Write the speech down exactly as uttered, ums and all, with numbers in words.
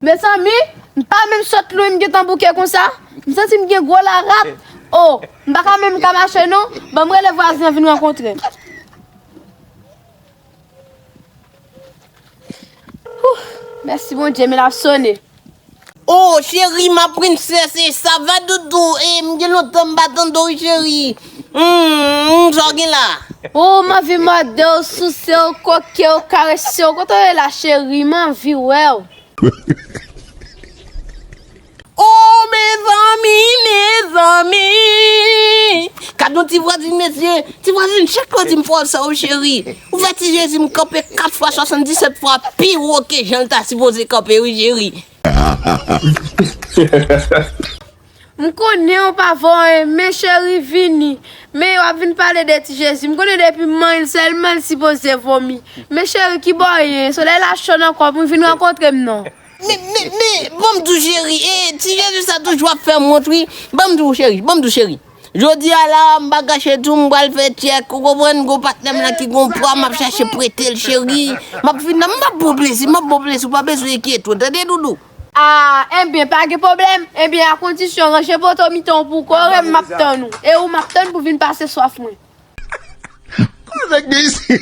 Mezanmi, m pa menm sot lwen m gentan bouke konsa. M santi m gen gwo larat. Oh, m pa ka menm ka mache non. Ban m rele vwazen an vin rankontre m. Whew, mèsi Bondye, men l ap sone. Oh, cheri, ma princesse, e ça va, doudou? E, m gen lontan m pa tande w, cheri. Hmm, sa w gen la? Oh, m anvi mòde w, souse w, koke w, karese w. Kote w ye la, cheri? M anvi wè w. Oh, mezanmi, mezanmi! Gad yon ti vwazin, mesye. Ti vwazin, chak lè w di m fò sa, w cheri. Ou fè ti Jezi m kanpe kat fwa, swasanndisèt fwa pi wo ke jan l ta sipoze kanpe, wi, cheri. M konnen w pa voye, men cheri vini. Men w ap vin pale de ti Jezi. M konnen depi m manyen l sèlman l sipoze vomi. Men cheri, kibò w ye? Solèy la cho nan kò pou w vin rankontre m non. Men, men, men, ban m di w cheri, e, ti Jezi sa toujou ap fè m wont wi. Ban m di w cheri, ban m di w cheri. Jodi a la, m pa kache tou, m pral fè tchèk, ou konprann, gon patnè m la ki gon pwa, m ap chache prete l cheri. M ap fin nan, m ap ba w plezi, m ap ba w plezi, ou pa bezwen enkyete w, tande doudou? Ah, enben, pa gen pwoblèm. Enben, a kondisyon, ranje poto mitan w pou kore m, m ap tann ou. E ou m ap tann pou vin pase swaf mwen. Kote k gen isi?